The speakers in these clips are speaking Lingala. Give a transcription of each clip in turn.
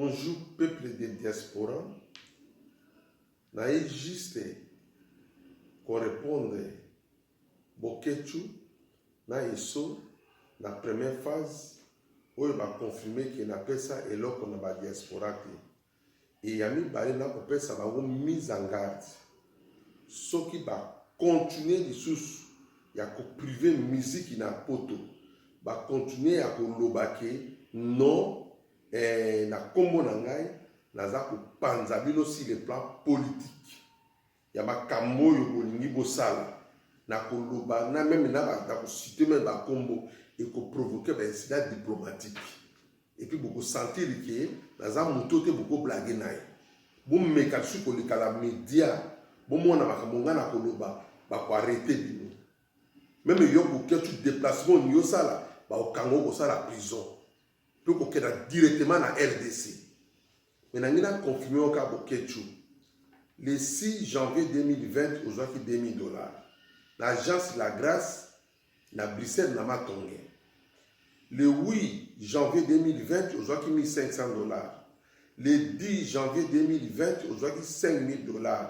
Bonjour peuple de diaspora, naye juste ko repondre Boketshu na Esso na première phase oyo ba confirmer que napesa eloko na ba diaspora te et ya mibale nakopesa bango mise en garde soki ba continuer lisusu ya ko priver musique na poto, ba continuer ya koloba que non. Eh, na kombo na ngai naza kopanza bino sur le plan politique ya makambo oyo bolingi bosala na koloba na meme na na kosite meme bakombo ekoprovoke ba incident diplomatique epuis bokosentir ke naza moto te bokoblage na ye. Bomeka lisusu koleka na media bomona makambo ngai na koloba, bakoarrete bino. Meme yo Boketshu, deplacement olingi osala, bakokanga yo kosala prison mpe okokenda directement na RDC. Mais nangi na confirme yo kaka Boketshu, le 6 janvier 2020 ozwaki 2000 $ na agence La Grâce na Bruxelles na Matonge. Le 8 janvier 2020 ozwaki 1500 $. Le 10 janvier 2020 ozwaki 5000 $.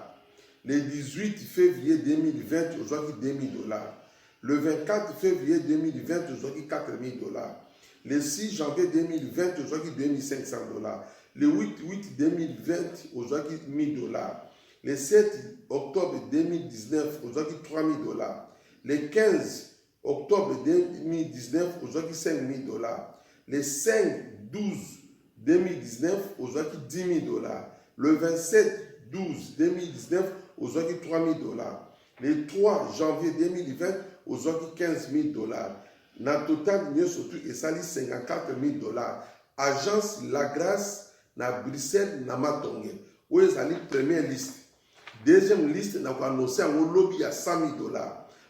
Le 18 février 2020 ozwaki 2000 $. Le 24 février 2020 ozwaki 4000 $. Le 6 janvier 2020 ozwaki 2500 $. Le 8 8 2020 ozwaki 1000 $. Le 7 octobre 2019 ozwaki 3000 $. Le 15 octobre 2019 ozwaki 5000 $. Le 5 12 2019 ozwaki 10 000 $. Le 27 12 2019 ozwaki 3000 $. Le 3 janvier 2020 ozwaki 15 000 $. Na total nyonso tu esali 54 000 $, agence La Grâce na Bruxelles na Matonge. Oyo ezali première liste. Deuxième liste na koannonce yango lobi ya 100 000 $.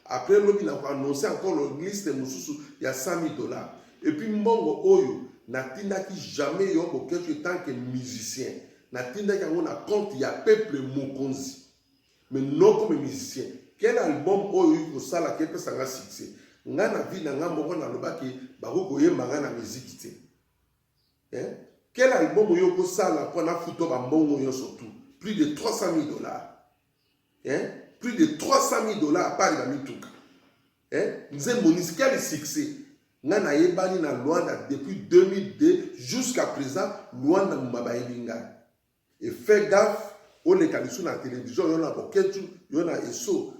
Après lobi na koannonce encore liste mosusu ya 100 000 $. Et puis mbongo oyo natindaki jamais yo Boketshu tant que musicien, natindaki yango na compte ya peuple mokonzi, mais non comme musicien. Quel album oyo oyoki kosalaka epesanga succès? Nga na vie na nga moko nalobaki bakoki koyemba nga na miziki te, eh? Quel album oyo okosala mpo na futo bambongo nyonso tout, plus de 300 000 $, eh? Plus de 300 000 $ apart bamituka, eh? Nzembo nisi, quel succès? Nga nayebani na Luanda depuis 2002 jusqu'à présent, Luanda moma bayebi ngai. Et fais gaffe, oleka lisusu na télévision, yo na Boketshu, yo na Eso.